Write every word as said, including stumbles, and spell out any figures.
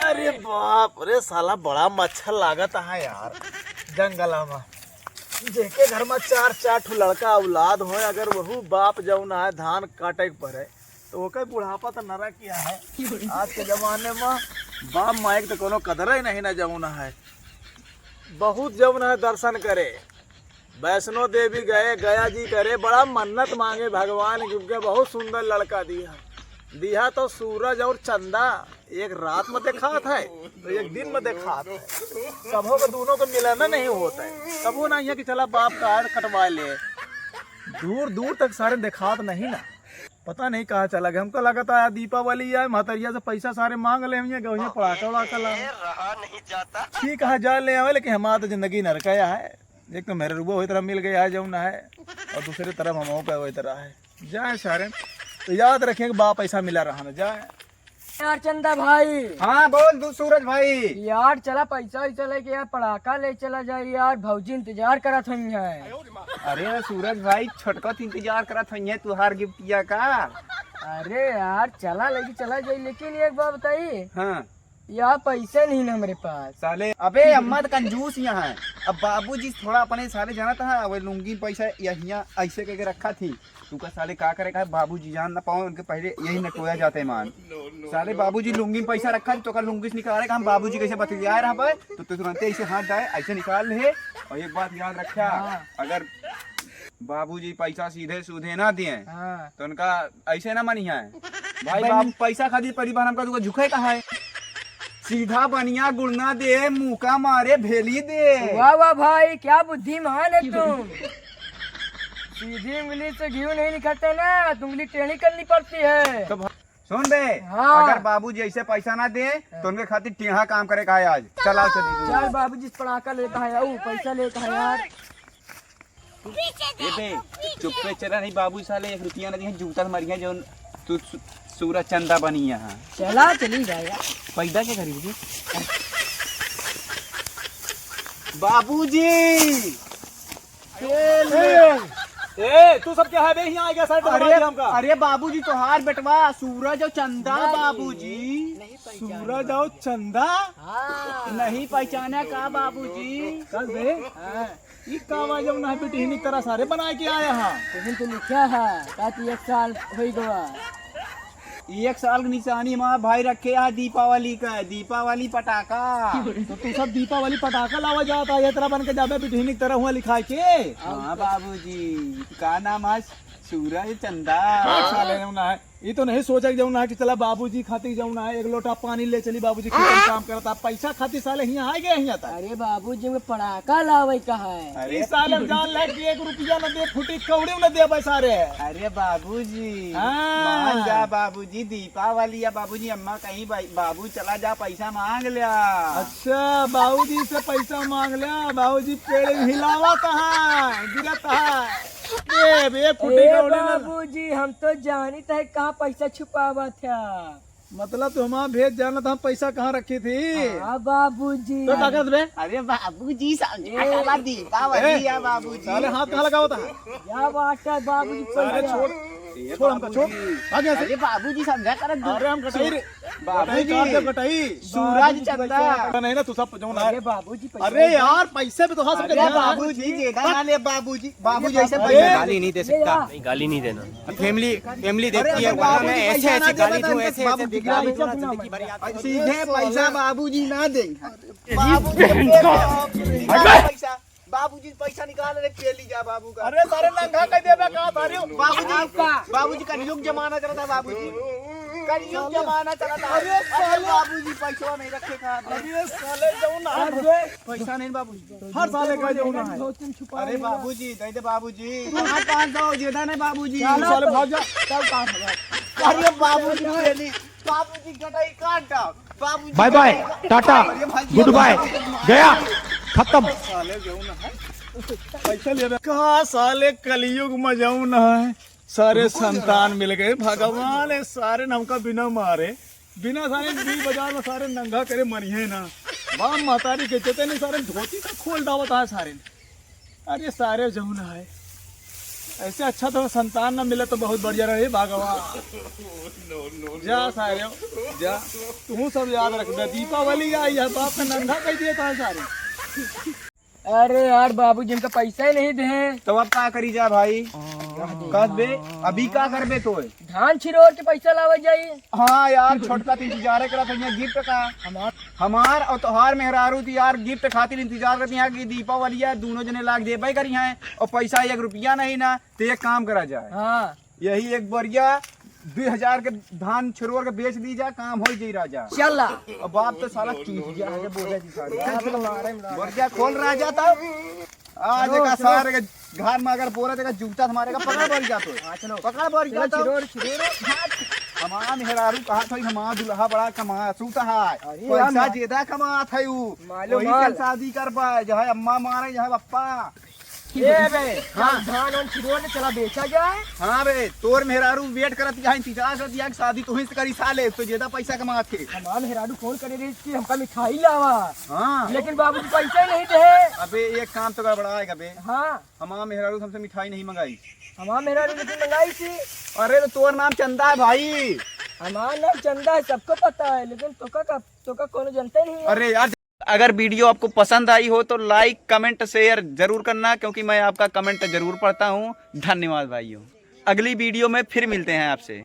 अरे बाप रे, साला बड़ा मच्छर लागत है यार जंगला में। जेके घर में चार चार ठो लड़का औलाद होए, अगर वहू बाप जौन है धान काटे के पड़े, तो ओकर बुढ़ापा तो नरक किया है। आज के जमाने में बाप माई के तो कोनो कदर ही नहीं ना जौन है। बहुत जौन है दर्शन करे, वैष्णो देवी गए, गया जी करे, बड़ा मन्नत मांगे भगवान के, बहुत सुंदर लड़का दिया। दिया तो सूरज और चंदा एक रात में देखात है, तो एक दिन में देखात है। कभो के दोनों को मिलना नहीं होता है। कभो ना यहाँ कि चला बाप का हाथ कटवा ले। दूर दूर तक सारे देखात नहीं ना। पता नहीं कहाँ चला गया। हमको लगता है दीपावली है, महतरिया से पैसा सारे मांग ले हुए, गए हुए पड़ाका वड़ाका ला। ठीक है, जा ले आवे, लेकिन हमारा तो जिंदगी नरकया है। एक तो मेरे रुबो वही तरह मिल गया है जौन है, और दूसरी तरफ हम का वही तरह है। जाए सारे, तो याद रखें कि बाप ऐसा मिला रहा ना जाए। यार चंदा भाई। हाँ, बोल दू सूरज भाई। यार चला पैसा वैसा लेके यार पड़ाका ले चला जाए यार, भौजी इंतजार करत हुई है। अरे सूरज भाई, छोटका तो इंतजार करत हुई है तुहार गिफ्टिया का। अरे यार चला लेके चला जाए, लेकिन एक बात बताई। हाँ। यार पैसे नहीं ना हमरे पास। साले, अबे अम्मा तो कंजूस यहाँ है। अब बाबूजी थोड़ा अपने साले जानत है, अब लुंगी पैसा यहिया ऐसे करके रखा थी। तू का साले का करे का है, बाबूजी जान ना पाओ, उनके पहले यही नटोया जाते मान। साले बाबूजी लुंगी में पैसा रखा है, तो का लुंगी से निकाले का हम बाबूजी कैसे बतियाए रहा भाई, तो तू तुरंते ऐसे हाथ डाए, ऐसे निकाल ले। और एक बात याद रखा, हाँ। अगर बाबूजी पैसा सीधे सूधे ना दिए, हाँ। तो उनका ऐसे ना मनिया है। भाई भाई बाप, पैसा खातिर परी बार हमका तुका झुके का है। सीधा बनिया गुड़ना दे, मुका मारे भेली दे। वाह वाह भाई, क्या बुद्धिमान है तुम। सीधी उंगली से घी नहीं निकलते ना, तो उंगली टेढ़ी करनी पड़ती है। तो भा-, सुन बे, हाँ। अगर बाबूजी ऐसे पैसा ना दे, हाँ। तो उनके खातिर टेढ़ा काम करे का है आज। चलाओ चली। चल बाबूजी से पड़ाका लेता है, आओ पैसा लेता है यार। ये बे, चुप्पे चला नहीं, बाबू साले एक रुपया ना दिए, जूता मारिया जौन तू सु-, सूरज चंदा बनी यहाँ। चला, चली जाएगा। पैदा क्या करी तुझे? बाबूजी! ए, ए, तू सब क्या है बे, यहाँ आ गया सारे अरे, हमका। अरे बाबूजी, तोहार बेटवा सूरज और चंदा नहीं, बाबूजी। नहीं पहचाना। सूरज और चंदा? हाँ। नहीं पहचाना का बाबूजी? चल बे। हाँ। ई का बा जौन है बिटिहनी तरह सारे बनाए के आया हा? तुमन तो लिखा है, का कि एक साल होई गवा। एक साल के निशानी हमार भाई रखे है दीपावली का, दीपावली पटाखा। तो तू सब दीपावली पटाखा लावा जात है, ये तरह बन के जाबे बिटिहनी तरह हुआ लिखाए के? हाँ बाबूजी, का नाम है? सूरज चंदा। साले जौन है, ई तो नहीं सोचा कि जौन है कि चला बाबूजी खातिर जौन है एक लोटा पानी ले चली, बाबूजी खेत में काम करता, पैसा खातिर साले हियाँ आ गए हियाँ तक। अरे बाबूजी, में पड़ाका लावे का है। अरे ई साले जान ले कि एक रुपया न दे, फुटी कौड़ी न दे बे सारे। अरे बाबूजी, हाँ। मान जा बाबूजी, दीपावली है बाबूजी, अम्मा कहीं बाई-, बाबू चला जा, पैसा मांग लिया। अच्छा, बाबूजी से पैसा मांग लिया, बाबूजी पेड़ हिलावत है, गिरत है। ए, बे, फुटी ए कौड़ी ना। बाबूजी, हम तो जानित है कहाँ पैसा छुपावत है। मतलब तू हमार भेद जानत हम पैसा कहाँ रखी थी? हाँ बाबूजी। तो का करत बे? अरे बाबूजी, समझा ए। करा दीपावली ए। है बाबूजी। साले हाथ कहाँ लगावत है? या बात है बाबूजी, साले पैसा। छोड़, ए छोड़ हमका, छोड़। बाबूजी। भाग यहाँ से। अरे बाबूजी, समझा कर दो। अरे हम कटाई रे। बाबूजी। कटाई काट दे, कटाई। सूरज बाबूजी, चंदा। पैसा नहीं ना, तू सब जौन है। अरे बाबूजी, पैसा अरे दे। यार, पैसे भी तो हाथ से अरे ध्यान है। बाबूजी, दे ना, ना ले बाबूजी। बाबूजी, ऐसे अरे पैसा गाली नहीं दे सकता। नहीं, गाली नहीं देना। फैमिली, फैमिली अरे देखती है, अरे वरना मैं बाबूजी, ऐसे, पैसा ऐसे ना दे, गाली दूं, तो ऐसे, ऐसे बाबूजी दिखला दूं, गाली जिंदगी भर याद रखूंगा। सीधे पैसा बाबूजी ना देंगे। बाबूजी बहन का। पैसा, बाबूजी पैसा निकाल ले, पेली जा बाबू का। अरे सारे नंगा कर देबे का सारे। बाबूजी, आपका। बाबूजी कलयुग जमाना चलता बाबूजी। कलयुग जमाना चलता। अरे अरे साले। बाबूजी पैसा नहीं रखे का। अरे साले जौन ना। अरे पैसा नहीं बाबूजी। हर साले का जौन ना है। अरे बाबूजी, दे दे बाबूजी। हाँ, पाँच सौ दे दे ना बाबूजी। चलो साले भाग जा। चल पाँच सौ। अरे बाबूजी, पेली। बाबूजी कटाई काट डाल। बाबूजी बाय बाय, कटाई काट टाटा, डाल। अरे भाई, गुड बाय, गया, खत्म। साले जौन है। पैसा लेबे। का साले कलयुग में जौन है, सारे संतान मिल गए। भगवान है, सारे न हमका बिना मारे, बिना सारे बीच बाजार में सारे नंगा करे मरिहे ना। बाप महतारी के चेते नहीं, सारे धोती तक खोल डावत है सारे। अरे सारे जौन है, ऐसे अच्छा तो संतान ना मिले तो बहुत बढ़िया रहे भगवान। जा सारे, जा। तू सब याद रख दे, दीपावली आई है, बाप का नंधा कह दिया था सारे। अरे यार, बाबूजी हमका पैसा ही नहीं दे। तो अब का करी जा भाई? कस बे, अभी का करबे तोय? धान छिरोर के पैसा लावे जाई। हाँ यार, छोटका तो इंतजारे करत है गिफ्ट का। हमार हमार और तोहार मेहरारू तो यार गिफ्ट खातिर इंतजार करती हैं कि दीपावली है, दोनों जने लाग देबे करी हैं और पैसा एक रुपया नहीं ना। तो एक काम करा जाए, हाँ। यही एक बोरिया दो हजार के धान छिरोर के बेच दी जा, काम हो जाई राजा। चला। अब बाप तो साला चूतिया है, बोले जी सारे। चल, मारे में बोरिया खोल राजा तब। आज चलो, का चलो। सारे के घर में अगर बोरा देखा जूता से मारेगा, पकड़ बोरिया तो। हाँ, चलो। पकड़ बोरिया चलो, तो। छिरोर, छिरोर। हमार मेहरारू कहा था, हमार दुल्हा बड़ा कमा सूता है। अरे पैसा यार, ज्यादा कमात है ऊ। मालूम वही से माल। शादी कर पाए, जो है अम्मा मारे, जो है पप्पा। ए बे, हाँ। धान वान छिरोर के चला बेचा जाए। हाँ बे, तोर मेहरारू वेट करत है, इंतजार करत है कि शादी तुही से करी साले, तो ज्यादा पैसा कमात है। हमार मेहरारू फोन करे रही कि हमका मिठाई लावा। हाँ। लेकिन बाबूजी पैसा ही नहीं दे। अबे एक काम तो गड़बड़ा है बे। हाँ। हमार मेहरारू हमसे मिठाई नहीं मंगाई। हमार मेहरारू लेकिन मंगाई थी। अरे तो तोर नाम चंदा है भाई। हमार नाम चंदा है, सबको पता है, लेकिन तोका का, तोका कोनो जनते नहीं है। अरे यार, अगर वीडियो आपको पसंद आई हो तो लाइक, कमेंट, शेयर जरूर करना, क्योंकि मैं आपका कमेंट जरूर पढ़ता हूँ। धन्यवाद भाइयों, अगली वीडियो में फिर मिलते हैं आपसे।